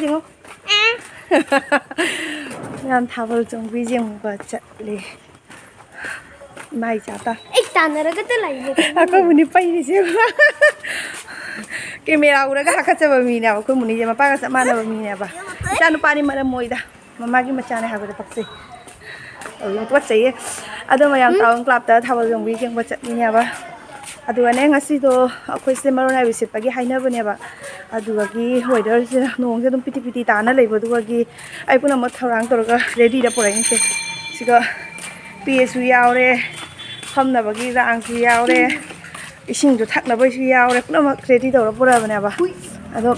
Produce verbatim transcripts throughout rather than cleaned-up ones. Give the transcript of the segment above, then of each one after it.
ꯌꯦꯡꯉꯣ꯫ ꯌꯥꯝ ꯊꯥꯕꯜ ꯆꯣꯡꯕꯤ ꯌꯦꯡꯕ ꯆꯠꯂꯤ꯫ ꯏꯃꯥ ꯏꯆꯥ ꯇ ꯑꯩ ꯇꯥꯟꯅꯔꯒꯇ ꯂꯩꯌꯦ꯫ ꯑꯩꯈꯣꯏ ꯃꯨꯅꯤ ꯄꯩꯔꯤꯁꯦ꯫ ꯀꯦꯃꯦꯔꯥ ꯎꯔꯒ ꯍꯥꯀꯠꯆꯕ ꯃꯤꯅꯦꯕ ꯑꯩꯈꯣꯏ ꯃꯨꯅꯤꯁꯦ, ꯃꯄꯥꯒ ꯆꯞ ꯃꯥꯟꯅꯕ ꯃꯤꯅꯦꯕ꯫ ꯏꯆꯥ ꯅꯨꯄꯥꯅꯤ ꯃꯔꯝ ꯃꯣꯏꯗ, ꯃꯃꯥꯒꯤ ꯃꯆꯥꯅꯦ ꯍꯥꯏꯕꯗ ꯄꯛꯆꯩ꯫ ꯑꯗꯨꯅ ꯇꯨꯀꯠꯆꯩꯌꯦ꯫ ꯑꯗꯣ ꯃꯌꯥꯝ ꯇꯥꯎꯟ ꯀ꯭ꯂꯥꯞꯇ ꯊꯥꯕꯜ ꯆꯣꯡꯕꯤ ꯌꯦꯡꯕ ꯆꯠꯂꯤꯅꯦꯕ꯫ ꯑꯗꯨꯒꯅꯦ ꯉꯁꯤꯗꯣ ꯑꯩꯈꯣꯏꯁꯦ ꯃꯔꯣꯟ ꯅꯥꯏꯕꯤ ꯁꯦꯠꯄꯒꯤ ꯍꯥꯏꯅꯕꯅꯦꯕ꯫ ꯑꯗꯨꯗꯒꯤ ꯋꯦꯗꯔꯁꯦ ꯅꯣꯡꯁꯦ ꯑꯗꯨꯝ ꯄꯤꯇꯤ ꯄꯤꯇꯤ ꯇꯥꯅ ꯂꯩꯕꯗꯨꯒꯤ ꯑꯩ ꯄꯨꯝꯅꯃꯛ ꯊꯧꯔꯥꯡ ꯇꯧꯔꯒ ꯔꯦꯗꯤꯗ ꯄꯨꯔꯛꯏꯅꯦ꯫ ꯁꯤꯒ ꯄꯦꯁꯨ ꯌꯥꯎꯔꯦ, ꯐꯝꯅꯕꯒꯤ ꯔꯥꯡꯁꯨ ꯌꯥꯎꯔꯦ, ꯏꯁꯤꯡꯁꯨ ꯊꯛꯅꯕꯁꯨ ꯌꯥꯎꯔꯦ, ꯄꯨꯝꯅꯃꯛ ꯔꯦꯗꯤ ꯇꯧꯔ ꯄꯨꯔꯛꯑꯕꯅꯦꯕ꯫ ꯑꯗꯣ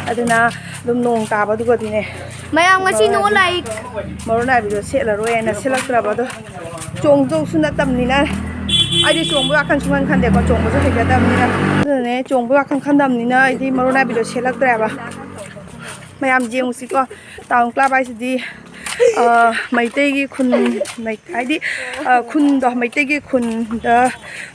ꯑꯗꯨꯅ ꯑꯗꯨꯝ ꯅꯣꯡ ꯇꯥꯕꯗꯨꯒꯗꯤꯅꯦ, ꯃꯌꯥꯝ ꯉꯁꯤ ꯅꯣꯡ ꯂꯥꯛꯏ꯫ ꯃꯔꯣꯟ ꯅꯥꯏꯕꯤꯗꯣ ꯁꯦꯠꯂꯔꯣꯏꯅ ꯁꯦꯠꯂꯛꯇ꯭ꯔꯕ꯫ ꯑꯗꯣ ꯆꯣꯡꯗꯧꯁꯨ ꯅꯠꯇꯕꯅꯤꯅ, ꯑꯩꯗꯤ ꯆꯣꯡꯕ ꯋꯥꯈꯜ ꯁꯨꯡꯈꯟ ꯈꯟꯗꯦꯀꯣ, ꯆꯣꯡꯕꯁꯨ ꯍꯩꯖꯗꯕꯅꯤꯅ꯫ ꯑꯗꯨꯅꯅꯦ, ꯆꯣꯡꯕ ꯋꯥꯈꯜ ꯈꯟꯗꯕꯅꯤꯅ ꯑꯩꯗꯤ ꯃꯔꯣꯟ ꯅꯥꯏꯕꯤꯗꯣ ꯁꯦꯠꯂꯛꯇ꯭ꯔꯦꯕ꯫ ꯃꯌꯥꯝ ꯌꯦꯡꯉꯨꯁꯤꯀꯣ, ꯇꯥꯎꯟ ꯀ꯭ꯂꯕ ꯍꯥꯏꯁꯤꯗꯤ, ꯑ, ꯃꯩꯇꯩꯒꯤ ꯈꯨꯟ, ꯃꯩ-, ꯍꯥꯏꯗꯤ, ꯑ, ꯈꯨꯟꯗꯣ ꯃꯩꯇꯩꯒꯤ ꯈꯨꯟꯗ,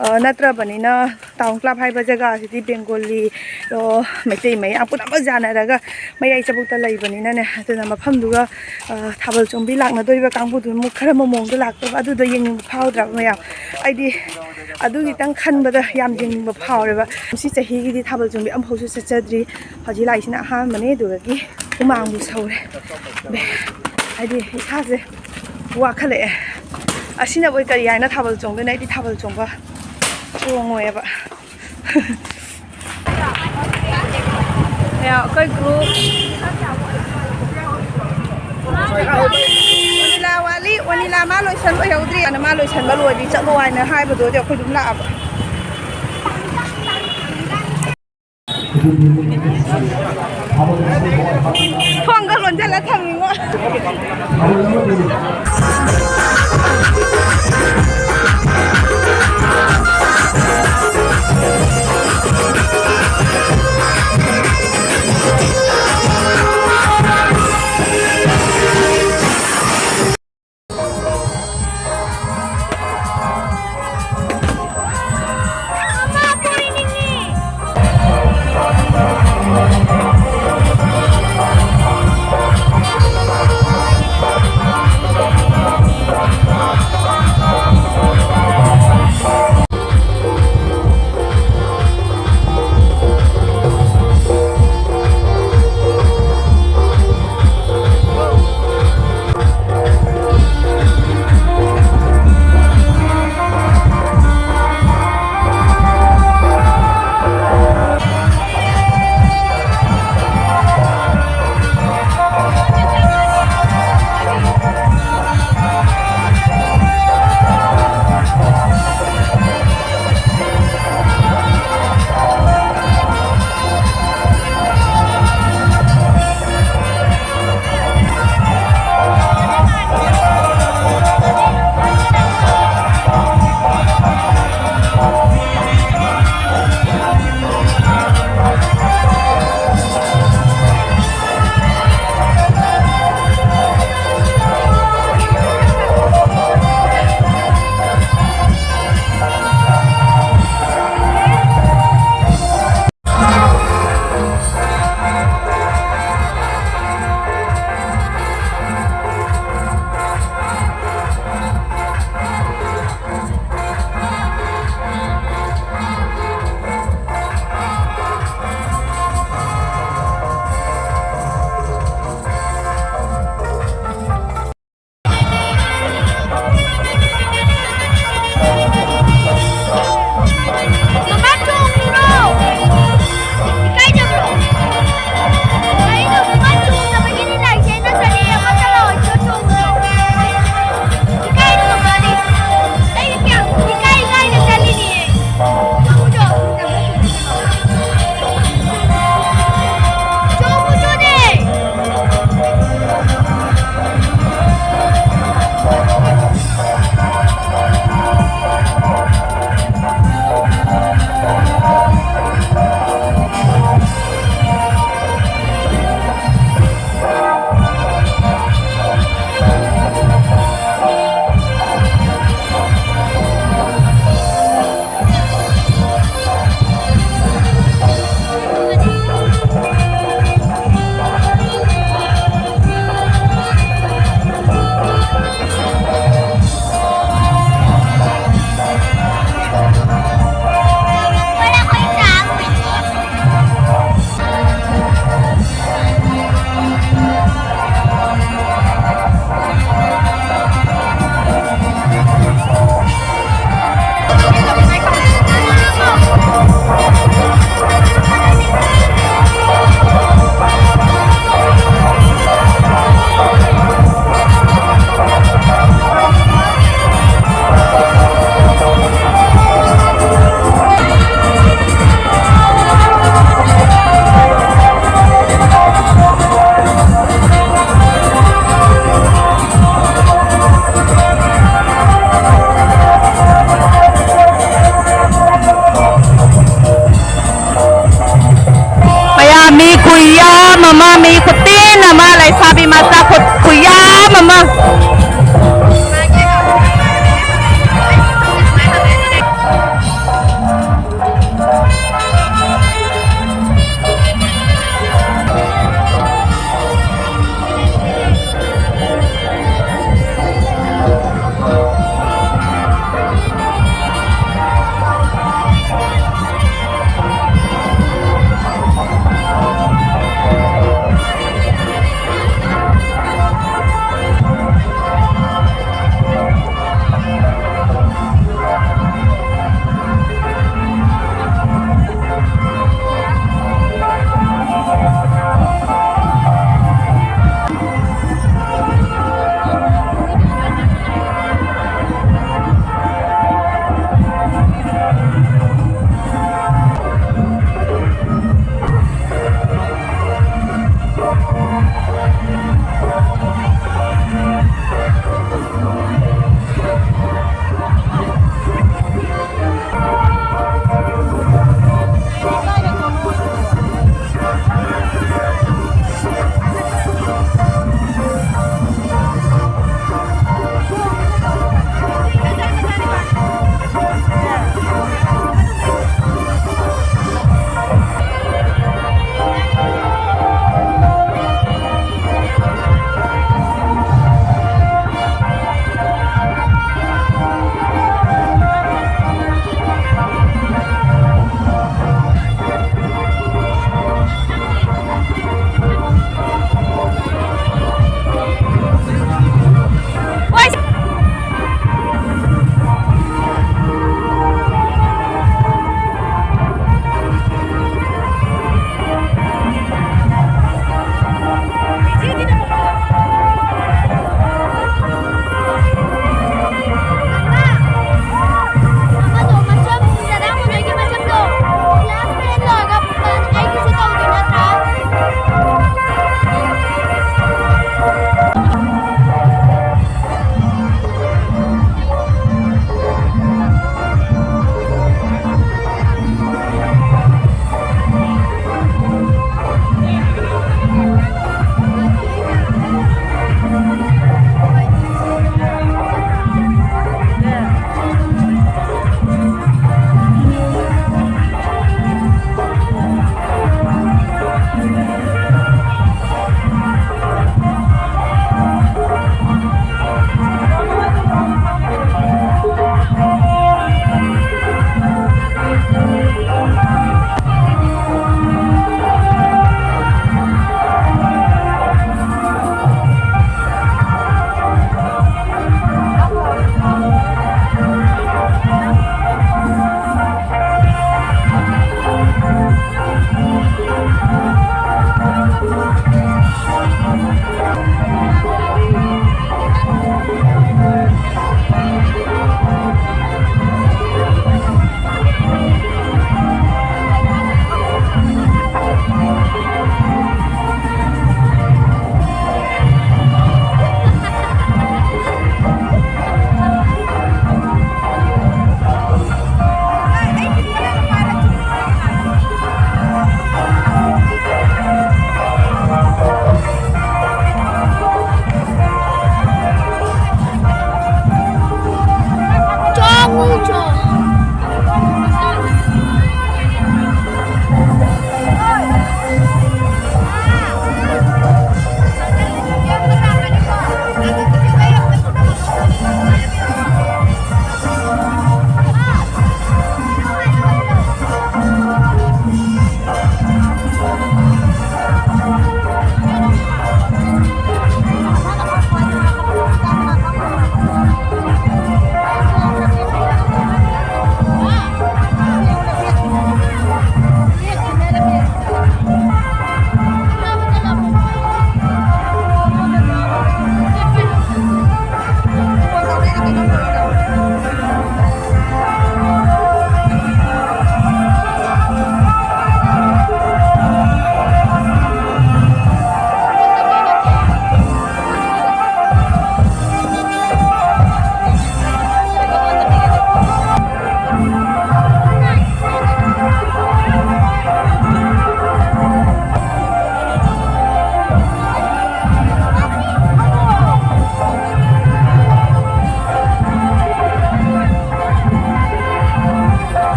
ꯑ, ꯅꯠꯇ꯭ꯔꯕꯅꯤꯅ, ꯇꯥꯎꯟ ꯀ꯭ꯂꯕ ꯍꯥꯏꯕ ꯖꯒꯥꯁꯤꯗꯤ ꯕꯦꯡꯒꯣꯂꯤ, ꯑ, ꯃꯩꯇꯩ ꯃꯌꯥꯝ ꯄꯨꯝꯅꯃꯛ ꯌꯥꯅꯔꯒ ꯃꯌꯥꯏ ꯆꯕꯨꯛꯇ ꯂꯩꯕꯅꯤꯅꯅꯦ, ꯑꯗꯨꯅ ꯃꯐꯝꯗꯨꯒ, ꯑ, ꯊꯥꯕꯜ ꯆꯣꯡꯕꯤ ꯂꯥꯛꯅꯗꯣꯔꯤꯕ ꯀꯥꯡꯕꯨꯗꯨꯅ ꯑꯃꯨꯛ ꯀꯔꯝꯕ ꯃꯑꯣꯡꯗ ꯂꯥꯛꯇꯣꯏꯕ, ꯑꯗꯨꯗꯣ ꯌꯦꯡꯅꯤꯡꯕ ꯐꯥꯎꯗ꯭ꯔꯕ ꯃꯌꯥꯝ? ꯑꯩꯗꯤ ꯑꯗꯨꯒꯤꯇꯪ ꯈꯟꯕꯗ ꯌꯥꯝ ꯌꯦꯡꯅꯤꯡꯕ ꯐꯥꯎꯔꯦꯕ꯫ ꯀꯨꯝꯁꯤ ꯆꯍꯤꯒꯤꯗꯤ ꯊꯥꯕꯜ ꯆꯣꯡꯕꯤ ꯑꯃꯐꯥꯎꯁꯨ ꯆꯠꯆꯗ꯭ꯔꯤ꯫ ꯍꯧꯖꯤꯛ ꯂꯥꯛꯏꯁꯤꯅ ꯑꯍꯥꯟꯕꯅꯦ, ꯑꯗꯨꯗꯒꯤ ꯍꯨꯃꯥꯡꯕꯨ ꯁꯧꯔꯦ꯫ ꯕꯦ-, ꯍꯥꯏꯗꯤ ꯏꯁꯥꯁꯦ ꯋꯥꯈꯠꯂꯛꯑꯦ꯫ ꯑꯁꯤꯅꯕꯨ ꯀꯔꯤ ꯍꯥꯏꯅ ꯊꯥꯕꯜ ꯆꯣꯡꯗꯣꯏꯅꯣ? ꯑꯩꯗꯤ ꯊꯥꯕꯜ ꯆꯣꯡꯕ ꯆꯣꯡꯉꯣꯏꯕ꯫ ꯃꯌꯥꯝ ꯑꯩꯈꯣꯏ ꯒ꯭ꯔꯨꯞ꯫ ꯑꯣꯅꯤꯂꯥ ꯋꯥꯠꯂꯤ, ꯑꯣꯅꯤꯂꯥ ꯃꯥ ꯂꯣꯏꯁꯟ ꯂꯣꯏꯍꯧꯗ꯭ꯔꯤ꯫ ꯑꯗꯨꯅ ꯃꯥ ꯂꯣꯏꯁꯟꯕ ꯂꯣꯏꯔꯗꯤ ꯆꯠꯂꯣ ꯍꯥꯏꯅ ꯍꯥꯏꯕꯗꯨꯗꯤ ꯑꯩꯈꯣꯏ ꯑꯗꯨꯝ ꯂꯥꯛꯑꯕ꯫ ꯊꯣꯡꯒ ꯂꯣꯟꯖꯜꯂ ꯊꯝꯃꯤꯉꯣ꯫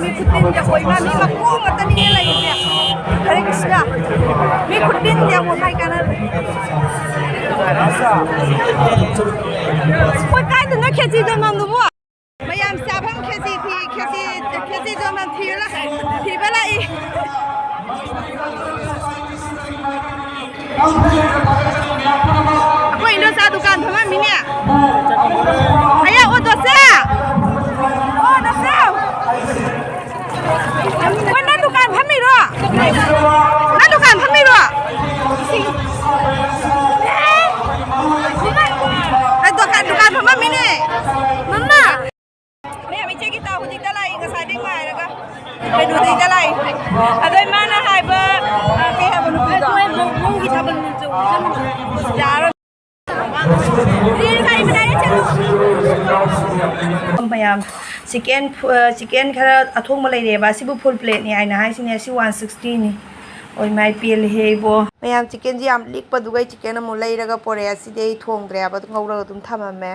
ꯃꯤ ꯈꯨꯗꯤꯡꯒꯤ ꯑꯣꯏꯃ ꯃꯤ ꯃꯀꯣꯛ ꯉꯥꯛꯇꯅꯤꯅꯦ ꯂꯩꯔꯤꯁꯦ꯫ ꯍꯔꯦ ꯀ꯭ꯔꯤꯁꯅ꯫ ꯃꯤ ꯈꯨꯗꯤꯡꯒꯤ ꯑꯃꯨꯛ ꯍꯥꯏ ꯀꯥꯟꯅꯗꯦ꯫ ꯑꯩꯈꯣꯏ ꯀꯥꯏꯗꯅꯣ ꯈꯦꯆꯤ ꯌꯣꯟꯐꯝꯗꯨꯕꯨ? ꯃꯌꯥꯝ ꯆꯥꯐꯝ ꯈꯦꯆꯤ ꯊꯤ, ꯈꯦꯆꯤ, ꯈꯦꯆꯤ ꯌꯣꯟꯐꯝ ꯊꯤꯕ ꯂꯥꯛ-, ꯊꯤꯕ ꯂꯥꯛꯏ꯫ ꯑꯩꯈꯣꯏ ꯏꯟꯗꯣꯆꯥ ꯗꯨꯀꯥꯟ ꯐꯝꯃꯝꯃꯤꯅꯦ꯫ ꯑꯌꯥ, ꯑꯣ, ꯗꯣꯁꯦ! ꯑꯣ, ꯗꯣꯁꯦ! ꯑꯣ, ꯅꯪ ꯗꯨꯀꯥꯟ ꯐꯝꯃꯤꯔꯣ? ꯅꯪ ꯗꯨꯀꯥꯟ ꯐꯝꯃꯤꯔꯣ? ꯑꯩ ꯗꯨꯀꯥꯟ, ꯗꯨꯀꯥꯟ ꯐꯝꯃꯝꯃꯤꯅꯦ꯫ ꯃꯃꯥ! ꯃꯌꯥꯝ ꯏꯆꯦꯒꯤ ꯇꯥ ꯍꯧꯖꯤꯛꯇ ꯂꯥꯛꯏ, ꯉꯁꯥꯏꯗꯩ ꯉꯥꯏꯔꯒ꯫ ꯀꯩꯅꯣꯗꯩꯗ ꯂꯥꯛꯏ꯫ ꯑꯗꯩ ꯃꯥꯅ ꯍꯥꯏꯕ, ꯑ, ꯀꯩ ꯍꯥꯏꯕ ꯅꯨꯄꯤꯗꯣ? ꯃꯧꯒꯤ ꯊꯥꯕꯜ ꯆꯣꯡꯕ ꯆꯠꯂꯨꯁꯦ꯫ ꯌꯥꯔꯣꯏ꯫ ꯃꯌꯥꯝ, ꯆꯤꯀꯦꯟ ꯐꯨ-, ꯑ, ꯆꯤꯀꯦꯟ ꯈꯔ ꯑꯊꯣꯡꯕ ꯂꯩꯔꯦꯕ꯫ ꯑꯁꯤꯕꯨ ꯐꯨꯜ ꯄ꯭ꯂꯦꯠꯅꯤ ꯍꯥꯏꯅ ꯍꯥꯏꯁꯤꯅꯦ꯫ ꯑꯁꯤ ꯋꯥꯟ ꯁꯤꯛꯁꯇꯤꯅꯤ꯫ ꯑꯣꯏ ꯃꯥꯏ ꯄꯦꯜꯂꯦꯍꯦ ꯏꯕꯣ꯫ ꯃꯌꯥꯝ, ꯆꯤꯀꯦꯟꯁꯤ ꯌꯥꯝ ꯂꯤꯛꯄꯗꯨꯒ ꯑꯩ ꯆꯤꯀꯦꯟ ꯑꯃꯨꯛ ꯂꯩꯔꯒ ꯄꯣꯔꯛꯑꯦ꯫ ꯑꯁꯤꯗꯤ ꯑꯩ ꯊꯣꯡꯗ꯭ꯔꯦꯕ, ꯑꯗꯨꯝ ꯉꯧꯔꯒ ꯑꯗꯨꯝ ꯊꯝꯃꯝꯃꯦ꯫